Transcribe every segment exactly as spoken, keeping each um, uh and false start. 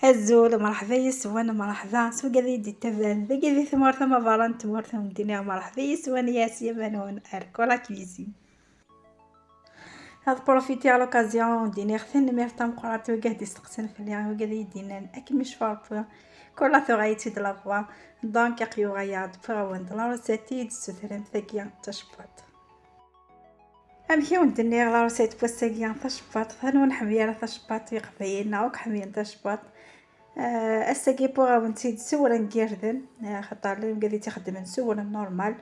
Azul, mṛeḥba yes-wen, mṛeḥba s wigad i d-ittaban dagi di tmurt amabaran n tmurt n Mdini, mṛeḥba yes-wen, yes, yaman-wen ar Kola Cuisine. Ad profitiɣ l'occasion d-iniɣ tanemmirt tameqqrant i wigad d-isteqsan fell-i, i wigad i yi-d-yennan akken mi cfeɣ Ṛebbi, kul la tuɣa-yi-tt-id la voix. Donc, aqyuɣ-aya-d, wwiɣ-awen-d la recette i yi-d-tessutremt tagi tacebbaḍt. Amek i wen-d-nniɣ, la recette n wass-agi tacebbaḍt, anwa ur nḥemmel ara tacebbaḍt? Iqbayliyen-a akk ḥemmlen tacebbaḍt. Eh, ass-agi wwiɣ-awen-tt-id s wewren n yirden, eh, axaṭer llan wigad i tt-ixeddmen s wewren normal,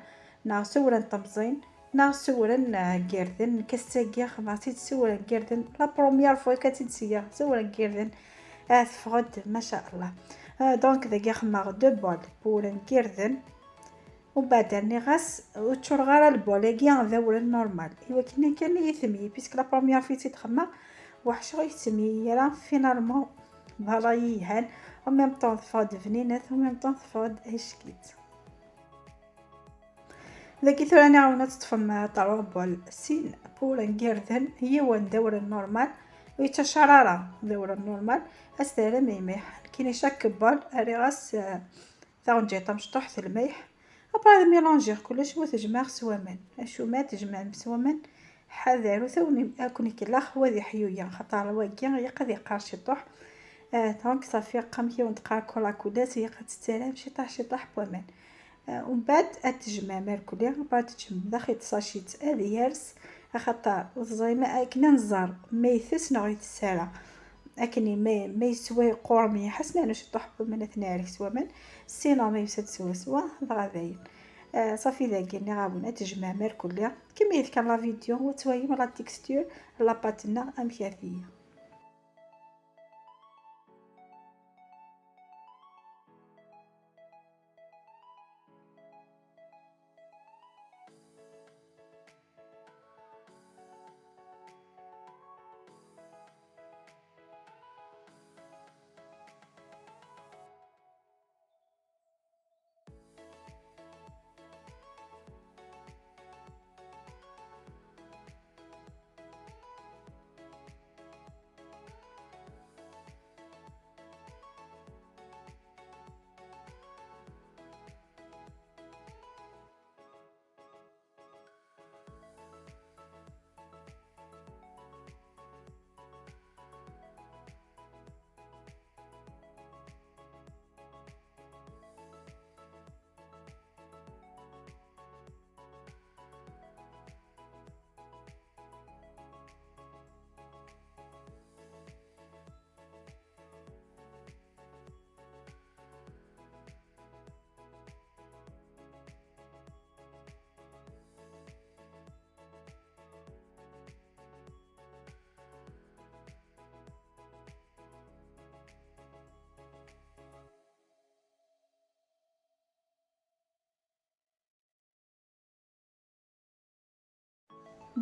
neɣ s wewren n temẓin, neɣ s wewren, eh, n yirden. Nekk ass-agi xedmeɣ-tt-id s wewren n yirden, la première fois kan tt-id-seyyeɣ s wewren n yirden. Ah, teffeɣ-d, maca Allah. Ah, donc, dagi xedmeɣ deux bols n wewren n yirden. Umbeɛd rniɣ-as, ur ččureɣ ara lbol-agi d awren normal, i wakken kan i yi-temyi, puisque la première fois i tt-id-xedmeɣ, weḥceɣ i yi-temyi, ara finalement ḍala yelhan, en même temps teffeɣ-d bninat, en même temps teffeɣ-d ackit. Dagi tura nniɣ-awen ad teṭṭfem, euh, trois bols, sin n wewren n yirden, yiwen d awren normal, ur yettaččar ara d awren normal, ad s-terrem lmelḥ. Nekkini chaque bol rriɣ-as, euh, taɣenǧayt tamecṭuḥt, lmelḥ. Après ad mélangiɣ kullec u ad t-jemɛeɣ s waman. Acu ma tjemɛem s waman, ḥader ur tawnim ad ken-ikellex wad iḥyuya, xaṭer wagi ilaq ad yeqqar ciṭuḥ. Ah, donc صافي, amek i wen-d-qqar, kul la couleur, ilaq ad tettarram ciṭuḥ ciṭuḥ n waman. Ah, umbeɛd ad tjemɛem irkelli, après ad tjemɛem daxel n tsacit ad yers, axaṭer ur teẓrim akken ad nẓer ma itess neɣ ur itess ara. Akken i ma, ma yeswa yeqqur mliḥ, ad s-nernu ciṭuḥ n waman, ad t-nɛerk s waman. Sinon, ma yusa-d swaswa, dɣa dayen. Ah, ṣafi, dagi nniɣ-awen ad tejmɛem irkelli. Kemmlet kan la vidéo, u ad twalim la texture n la pâte-nneɣ amek ara tili.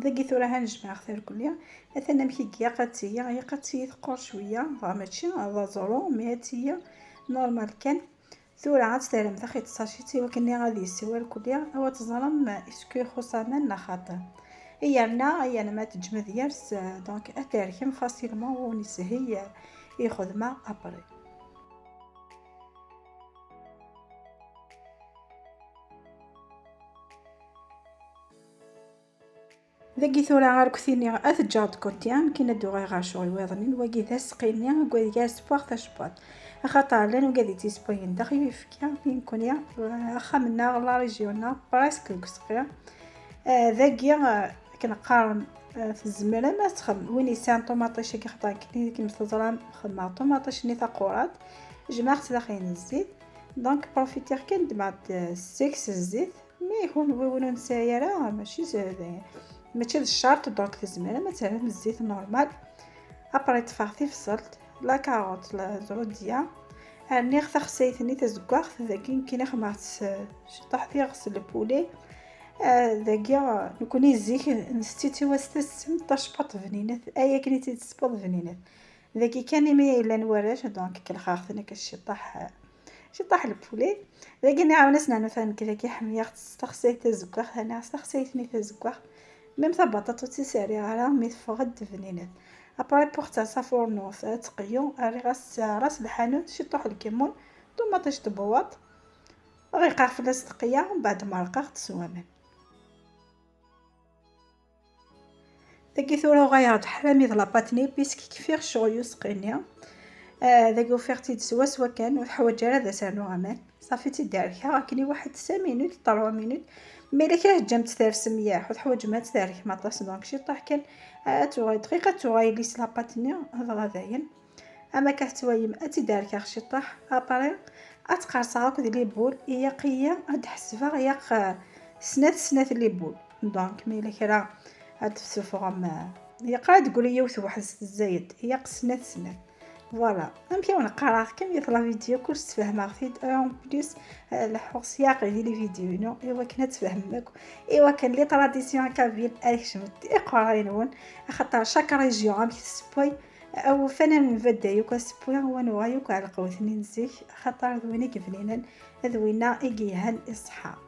Dagi tura ha nejmeɛ-aɣ-t irkelli. Atan amek i ilaq ad tili, ilaq ad tili teqqur cwiya, dɣa mačči d aẓru, mais ad tili normal kan. Tura ad tt-terrem daxel n tsacit i wakken ad yessew irkelli, awa teẓrem est-ce que ixuṣṣ aman neɣ xaṭi. Yerna, yerna ma teǧǧem ad yers, donc ad terkem facilement, ur neshel i ixedma après. Dagi tura arekti-nni ad t-ǧǧeɣ d côté, akken ad d-uɣaleɣ ɣer ccɣel wayeḍnin. Wagi d aseqqi-nni, wagi d asewweɣ tacebbaḍt. Axaṭer llan wigad yettisewwayen daxel uyefki, nekkni, eh, axxam-nneɣ, la région-nneɣ, presque deg useqqi. Eh, dagi, eh, akken qqaren, eh, tzemrem ad txedmem, win yesɛan ṭumaṭic-agi, xaṭer akken, akken teẓram, xedmeɣ ṭumaṭic-nni taqurant, jemɛeɣ-tt daxel n zzit. Donc, profitiɣ kan, ddmeɣ-d, eh, seg-s zzit. Mi hu-, win ur nesɛi ara, mačči z-, d, mačči d ccerṭ, donc tzemrem ad terrem zzit normal. Après ṭṭfeɣ tibṣelt, la carotte, la zrudya. Rniɣ taxsayt-nni tazeggaɣt, dagi nekkini xedmeɣ-tt s, ciṭuḥ diɣ s lpuli. Ah, dagi, ah, nekkni zik nsett-itt i wass tassemt, tacebbaḍt bninat, ay akken i tt-id-tesseweḍ bninat. Dagi kan imi llan warrac, donc kelxeɣ-ten akka ciṭuḥ, ciṭuḥ lpuli. Dagi nniɣ-awen ad s-nernu tanekkit-agi, ḥemmleɣ-tt s taxsayt tazeggaɣt, rniɣ s taxsayt-nni tazeggaɣt. Même tabaṭaṭ ur tt-sserriɣ ara, mi teffeɣ-d bninat. Après, pour ça, s afurnu, s tqeyyu, rriɣ-as ras lḥanut, ciṭuḥ lkemmun, ṭumaṭic tbewwaṭ. Ɣiqeɣ fell-as dqiqa, mbeɛd merqeɣ-t s waman. Dagi tura uɣaleɣ-d ḥrami d la pâte-nni, puisque kfiɣ ccɣel n useqqi-nni. Ah, dagi ufiɣ-tt-id swaswa kan, ur teḥwaǧ ara ad as-rnuɣ aman. Ṣafi, tt-id-rkeɣ akken i waḥed cinq minutes, trois minutes. Mais la kra teǧǧam-tt ters mliḥ, ur teḥwaǧem ad tt-terkem aṭas, donc ciṭuḥ kan, ah, ad tuɣal dqiqa, ad tuɣal lisse la pâte-nni, dɣa dayen. Ama akka tettwayem, ad tt-id-rkeɣ ciṭuḥ. Après, ad tt-qerṣeɣ akked les boules, ilaq-iyi ad d-ḥesbeɣ, ilaq, ah, snat snat les boules. Donc, ma yella kra ad d-tessuffɣem, ah, ilaq ad d-tegri yiwet weḥd-s tezza-d, ilaq snat snat. Voilà, amek i wen-qqareɣ, kemmlet la vidéo, kullec ttfehmeɣ-t-id. En plus, ah, leḥḥuɣ s leɛqel di les vidéos-inu, i wakken ad tfehmem akk, i wakken les traditions kabyles ad kecment iqerray-nwen, axaṭer chaque région amek tessewway. Awufan ad nbadda yakk asewwi, wa nuɣal yakk ar lqewt-nni n zik, axaṭer d win i yebninen, d winna i yelhan i ṣṣeḥḥa.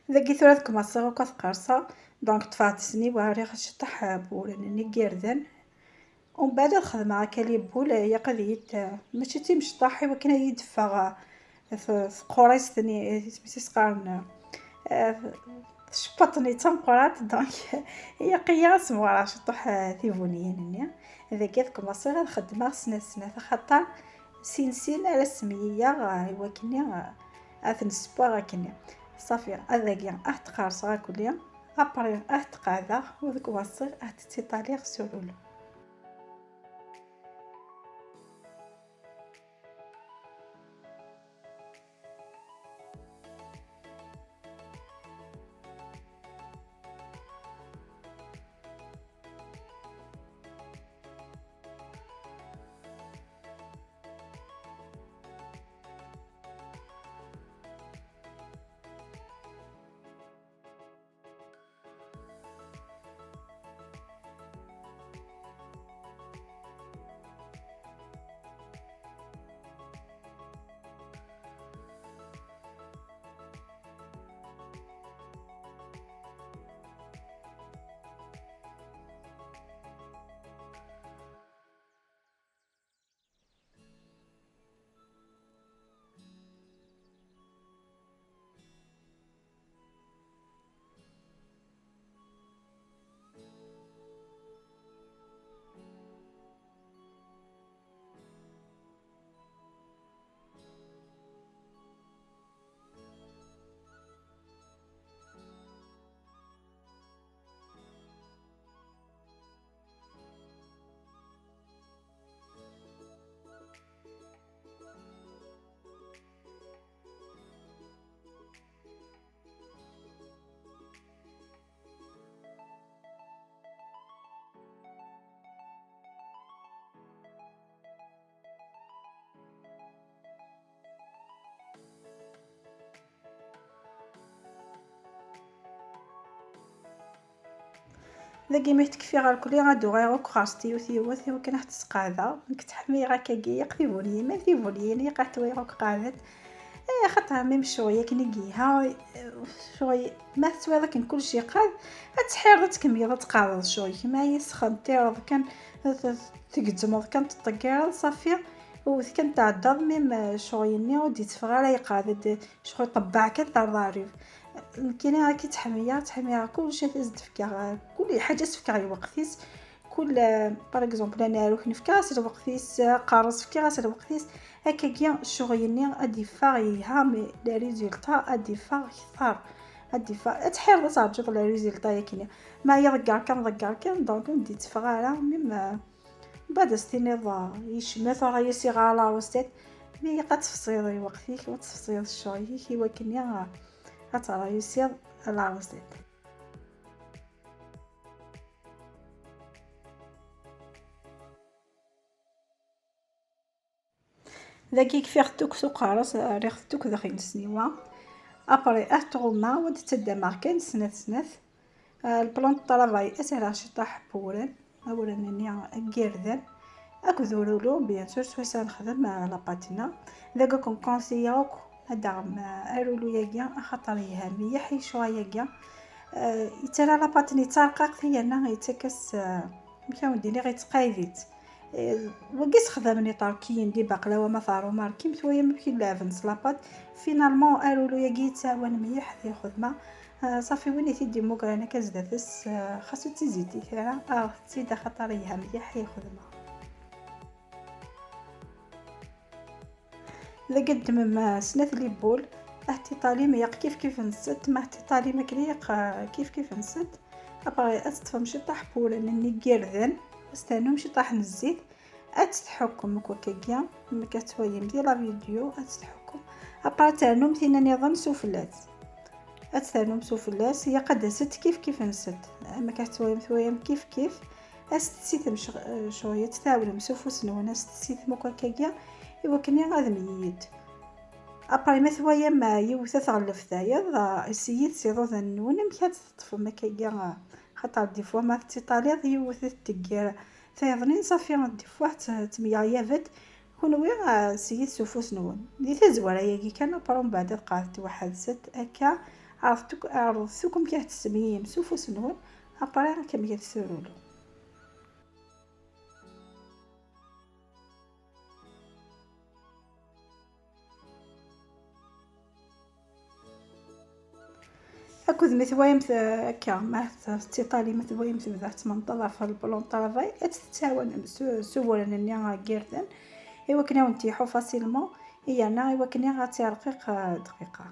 Dagi tura ad kmaṣiɣ akk ad qerṣeɣ. Donc, ṭṭfeɣ-d sni wa rriɣ ciṭṭaḥ n wewren-nni n yirden. Umbeɛd ad xedmeɣ akka les boules, ilaq ad iyi-d-, mačči d timecṭaḥ, i wakken ad iyi-d-teffeɣ, eh, t-, tqurist-nni, eh, isem-is qqaren, eh, tcebbaṭ-nni d tameqqrant, donc ilaq-iyi ad smeɣreɣ ciṭṭaḥ, eh, tibuniyin-nni. Dagi ad kmaṣiɣ ad xeddmeɣ snat snat, axaṭer sin sin ara semyiyeɣ, eh, i wakken, eh, ad ten-ssewweɣ akkenni. Ṣafi, ad dagi ad t-qerṣeɣ akkenni, après ad t-qeɛdeɣ, u deg waṣṣil ad t-ttitaliɣ s ululu. Dagi mi tekfi ɣer kulli, ad uɣaleɣ akk ɣer-s yiwet yiwet, i wakken ad tt-sqeɛdeɣ. Nekk ttḥemmileɣ akkagi, yaq tibulyin, ma d tibulyin, yaq ad tt-wayeɣ akk qeɛdent. Eh, axaṭer mi ccɣel akken i yelha, eh, ccɣel, ma tettwaliḍ akken kullec iqeɛɛed, ad tḥireḍ ad tkemmleḍ ad tqeɛdeḍ ccɣel-ik. Ma yesxenṭireḍ kan, t-, t-, tgezzmeḍ kan, teṭṭeggireḍ, ṣafi, wwet kan tɛeddaḍ, mim, eh, ccɣel-nni ur d-itteffeɣ ara, iqeɛɛed-d ccɣel, iṭebbeɛ kan terḍa rrif. Nekkini akka ttḥemmileɣ, ttḥemmileɣ kullec ad as-d-fkeɣ, eh, kul lḥaǧa ad s-fkeɣ lweqt-is. Kul, eh, par exemple, anaɛruk nefka-as lweqt-is, eh, aqerru-s fkiɣ-as lweqt-is. Akkagi ccɣel-nni ad d-iffeɣ yelha, mais le résultat ad d-iffeɣ kter. Ad d-iffeɣ, ad tḥireḍ ad terǧuḍ le résultat yakini. Ma iḍegger kan, ḍegger kan, donc ur d-itteffeɣ ara, même, eh, mbeɛd ad s-tiniḍ, eh, yecmet, tura yis iɣer la recette. Mi ilaq ad tefṣiḍ lweqt-ik, u ad tefṣiḍ ccɣel-ik, i wakken ad tṛeyusiḍ la recette. Dagi kfiɣ-t akk s uqerru-s, rriɣ-t akk daxel n ssniwa. Après, ad t-ɣummeɣ, u ad ttaddameɣ kan snat snat. Ah, le plan de travail, ad s-rreɣ ciṭṭaḥ n wewren, awren-nni n yirden, akked urulu, bien sûr, swayes ad nexdem, ah, la pâte-nneɣ. Dagi ad ken-conseiller akk ad d-taɣem, ah, arulu-agi, axaṭer yelha mliḥ i ccɣel-agi. Ah, yettarra la pâte-nni d tarqiqt, yerna yettak-as, ah, amek ara wen-d-iniɣ, yettqayed-itt. Eh, wagi sexdamen iṭerkiyen di baqlawa, ma tṛumarkim, twayam amek i leɛben s la pâte. Finalement, arulu-agi yettɛawan mliḥ di lxedma. Ah, ṣafi, win i t-id-immugren akka zdat-s, ah, xas ur tt-izitit ara, aɣet-tt-id, axaṭer yelha mliḥ i lxedma. Dagi ddmem, ah, snat les boules, ah, tiṭalim yaq kif kif nsent, ma tiṭalim akken yaq, ah, kif kif nsent. Après, ad teṭṭfem ciṭṭaḥ n wewren-nni n yirden, ad s-ternum ciṭṭaḥ n zzit, ad tt-tḥukkem akk akkagi, amek ad twayem di la vidéo, ad tt-tḥukkem. Après, ad ternum tin nniḍen sufella-s. Ad ternum sufella-s, yaq ad d-tasent kif kif nsent. Amek ad twayem, twayem kif kif. Ad s-tessitem ccɣ-, ccɣel, ad tɛawnem s ufus-nwen, ad s-tessitem akk akkagi, i wakken ad myeyyent. Après, ma twayam, ah, yiwet ad tɣellef tayeḍ, ah, siyit s iḍudan-nwen, amek ad teṭṭfem akkagi, ah, xaṭer des fois ma tettitaliḍ yiwet ad tegger tayeḍ-nni, ṣafi, des fois tt-, ttemyeɣyabent. Kunwi, ah, siyit s ufus-nwen. Di tazwara-agi kan, après, mbeɛd ad qɛed tettwaḥadset akka, ɛerḍet akk, ɛerḍet akk amek ad tessemyiyem s ufus-nwen, après, amek ad tesrulum. Akked mi twayemt, eh, akka, ma t-, tiṭali, ma twayemt tebda tettmenṭaḍ ɣef le plan de travail, ad tettɛawanem s, s uwren-nni n yirden, i wakken ad wen-t-yeḥu facilement, yerna i wakken ad tt-yerqiq, eh, dqiqa.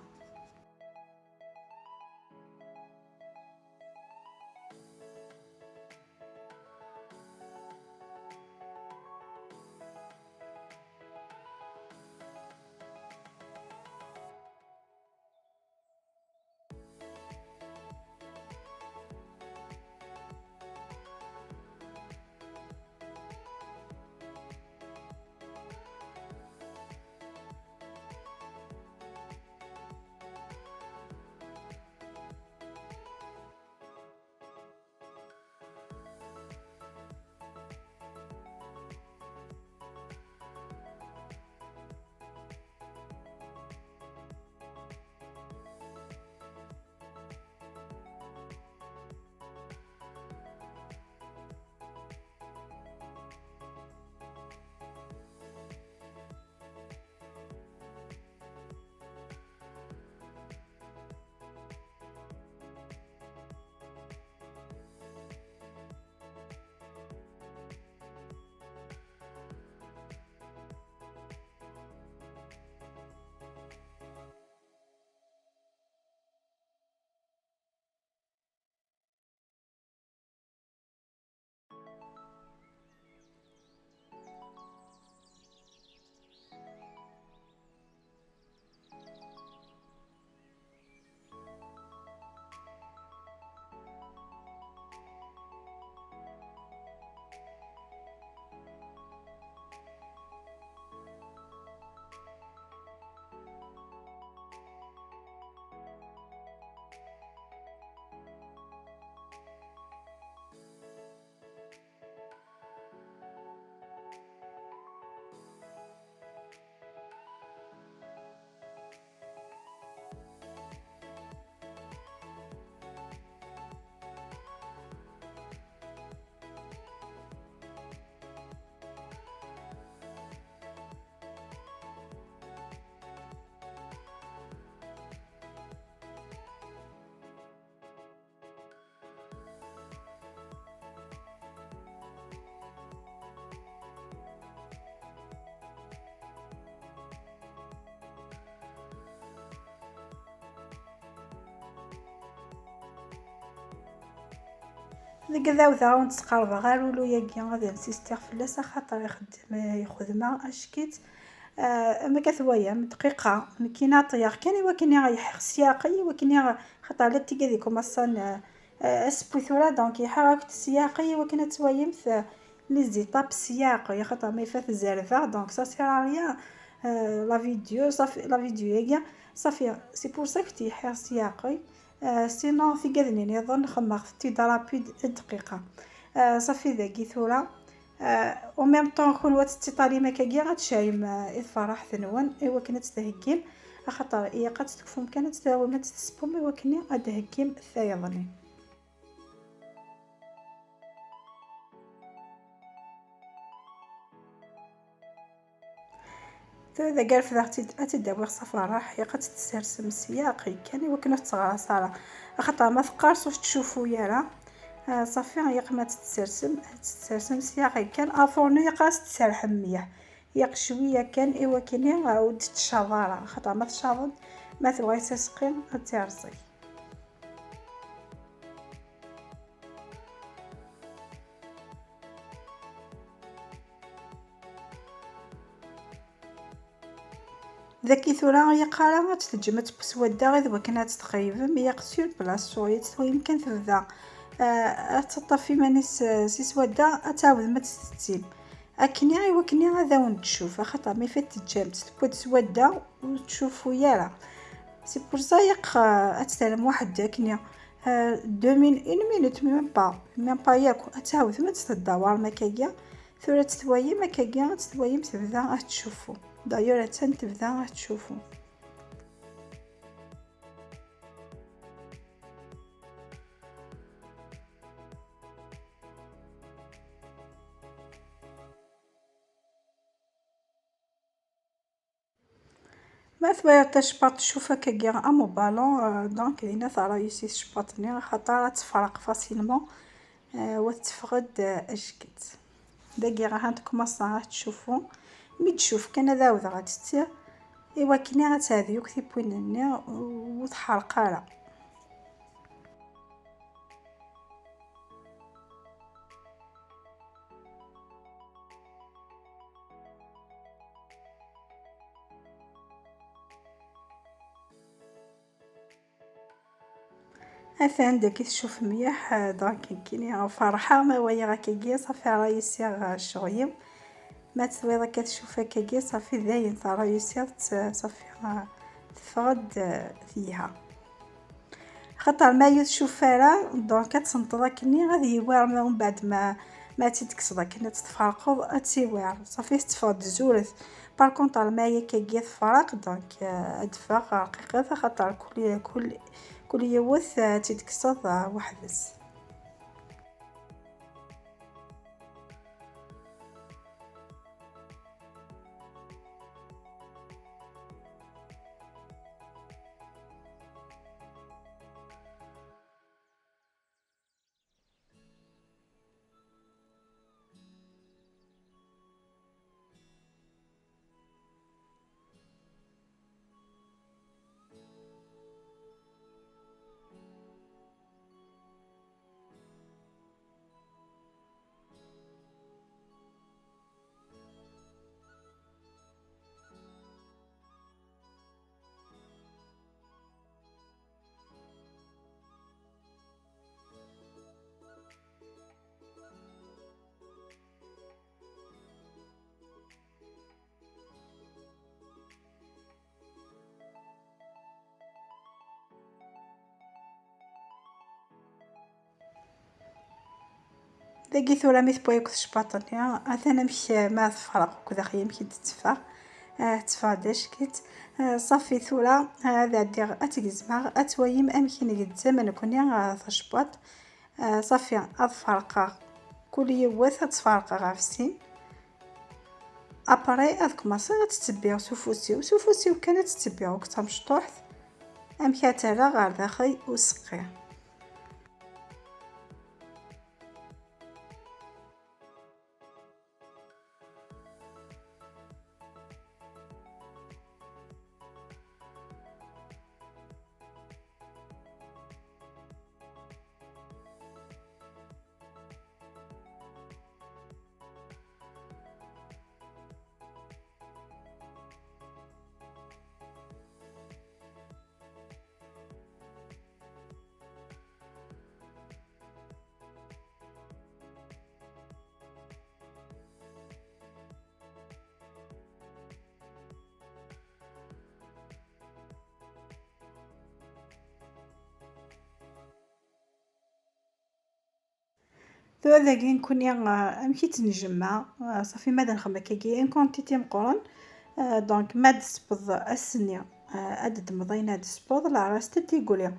Deg ad awdeɣ ad wen-d-sqerbeɣ arulu-agi, ad insistiɣ fell-as, axaṭer ixeddem, ixedmeɣ ackit. Ah, ma katwayam dqiqa, nekki naṭiyaɣ kan i wakken i ɣ-yeḥḥiɣ s yaɛqel, i wakken i ɣ-, xaṭer la tigad ikumaṣan, ah, ah, asewwi tura, donc yeḥḥiɣ akk s yaɛqel i wakken ad twayemt, ah, les étapes s yaɛqel, xaṭer ma ifat zerbeɣ, donc ça sert à rien, ah, la vidéo, safi, la vidéo-agi, safi, c'est pour ça que yeḥḥiɣ s yaɛqel. Ah, sinon tigad-nni nniḍen xemmeɣ-tent-id rapide dqiqa. Ah, safi dagi tura. Ah, en même temps, kunwi ad tettiṭalim akkagi, ad tcerrim, ah, i tferraḥt-nwen, i wakken ad tt-theggim, axaṭer ilaq ad tt-tekfum kan, ad tt-tawim, ad tt-tessewwem, i wakken ad d-theggim tayeḍ-nni. Tura dagi refdeɣ-tt-id, ad tt-id-awiɣ s aferraḥ, ilaq ad tt-tessersem s yaɛqel kan, i wakken ur tettɣaṣ ara. Axaṭer ma teqqers ur tettcufu ara. Ah, safi, ilaq ma ad tt-tessersem, ad tt-tessersem s yaɛqel kan. Afurnu ilaq ad s-tserrḥem mliḥ. Ilaq cwiya kan i wakken, ah, ur d-teccaḍ ara. Axaṭer ma teccaḍ-d, ma tebɣa aseqqi, ad tt-irẓi. Dagi tura ilaq ara ad tt-teǧǧem ad teww swadda i d wakken ad tt-txeyyibem, ilaq sur place, ur ad tt-twalim kan tebda, ah, ad teṭṭef iman-is, ah, si swadda, ad tɛawdem ad tt-tettim. Akken i wakken ad awen-d-tcuf, axaṭer mi fat teǧǧam-tt tewwa-d swadda ur tettcufu ara. C'est pour ça ilaq, ah, ad tt-terrem waḥed akken, ah, deux min-, une minute, même pas, même pas yakk, ad tɛawdem ad tt-teddawarem akkagi. Tura ad tt-twayim akkagi, ad tt-twayim tebda ad tettcufu. D'ailleurs, attan tebda ad tettcufu. Ma twalaḍ tacebbaḍt tcuf akkagi am ubalun, euh, donc dinna teṛṛa-yas i tcebbaḍt-nni, axaṭer ad tefreq facilement, euh, wa tetteffeɣ-d, euh, ack-itt. Dagi ahat tkumaṣ ad tettcufu. Mi d-tcuf kan ad ɛawdeɣ ad tt-ttiɣ, i wakken ad teɛdi akk tiwwin-nni, ur teḥreq ara. Atan dagi tcuf mliḥ, donc nekkini ferḥeɣ ma walaɣ akkagi, safi ṛṛay-is iɣ ccɣel-iw. Ma teswiḍ akka tcuf akkagi, safi dayen teṛṛay-is iɣ, safi, teffeɣ-d, telha. Xaṭer ma ur tcuf ara, donc ad tenṭeḍ akkenni, ad yiwir ma umbeɛd ma, ma ad tt-id-tekkseḍ akken ad tt-tferqeḍ, ad tiwir. Safi tetteffeɣ-d zuret. Par contre, ma yakkagi tefreq, donc, euh, ad d-teffeɣ rqiqet, axaṭer kul, kul, kul yiwet, euh, ad tt-id-tekkseḍ, euh, weḥd-s. Dagi tura mi tewwa akk tecbaṭ-nni, atan amek ma tefreɣ akked axi amek i d-tetteffeɣ. Ah, tetteffeɣ-d ack-itt. Ah, ṣafi tura, ah, ad ɛeddiɣ ad tt-gezmeɣ, ad twalim amek i ngezzem nekkni, ah, tacebbaṭ. Ah, ṣafi ad ferqeɣ kul yiwet, ad tt-ferqeɣ ɣef sin. Après ad kmaṣiɣ ad tt-ttebbiɣ s ufus-iw, s ufus-iw kan ad tt-ttebbiɣ akk d tamecṭuḥt, amek ad tt-rreɣ ɣer daxel useqqi. Tura dagi nekkni, ah, amek i tt-njemma? Ah, ṣafi ma d nxem akkagi, une quantité meqqren. Ah, donc, ma d-tespeḍ ass-nni, ah, ad d-ddmeḍ ayen ad d-tespeḍ, la reste ad d-iguli.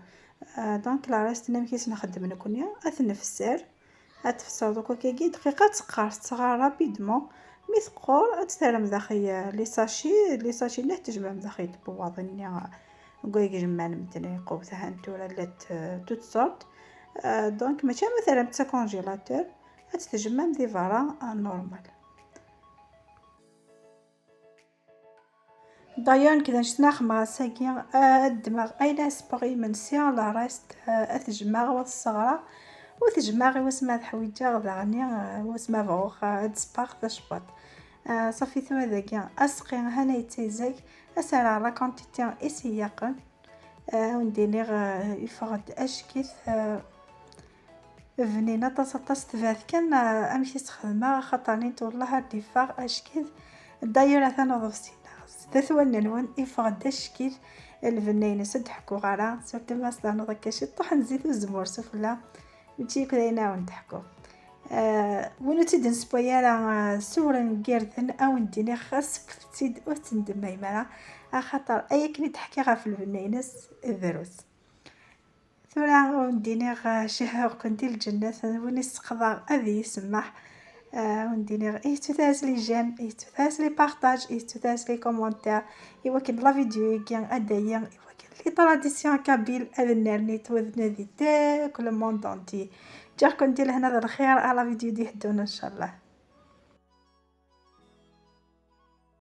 Ah, donc, la reste-nni amek i s-nxeddem nekkni? Ad t-nefser. Ad tefseḍ akk akkagi, dqiqa ad teqqar, tettɣar rapidement. Mi teqqur, ad terrem daxi, ah, les sachets, les sachets-nni ad tejmɛem daxi tebwaḍin-nni, ah, n wayeg jemman medden iqubet, han tura llant, ah, toutes sortes. Ah, donc, mačči ama terram-tt congélateur, ad tt-tejmɛem di berra, ah, normal. D'ailleurs, nekk d anect-nni xemmeɣ ass-agi, ah, ad ddmeɣ ayen ad sbeɣ imensi, la reste, ah, ad t-jemɛeɣ wa t-sseɣreɣ, u t-jemɛeɣ i wasmi ad ḥwiǧeɣ daɣen, ah, wasmi ad bɣuɣ, ah, ad d-sbeɣ tacebbaḍt. Ah, ṣafi tura dagi, aseqqi hana yettayzag, ad s-rreɣ la quantité i s-iyyaqen. Ah, ad wen-d-iniɣ, ah, yeffeɣ-d acekk-it, ah, bnin aṭas, aṭas. Tebɛet kan, ah, amek i s-xedmeɣ, axaṭer nint wellah ar d-iffeɣ acekk-it. D'ailleurs, atan uḍebsi-nneɣ zdat wallen-nwen, iffeɣ-d acekk-it. Lbenna-ines ur d-ḥekkuɣ ara, surtout ma s-ternuḍ akka ciṭṭuḥ n zzit uzemmur sufella, mačči akk d ayen ara wen-d-ḥkuɣ. Ah, win ur tt-id-nessewway ara, ah, s uwren n yirden, ad wen-d-iniɣ xas sewwtet-tt-id, ur tt-tendemmayem ara, axaṭer ay akken i d-ḥkiɣ ɣef lbenna-ines, drus. Tura ad wen-d-iniɣ, ah, cehhiɣ-ken di lǧennet, win i s-sexḍeɣ ad iyi-semmeḥ. Ah, ad wen-d-iniɣ, ittut-as les j'aime, ittut-as les partages, ittut-as les commentaires, i wakken la vidéo-agi ad d-tawi, i wakken les traditions kabyles ad nernit, u ad nadi akk le monde entier. Ǧǧiɣ-ken di lehna d lxir, à la vidéo d-iteddun, ncallah.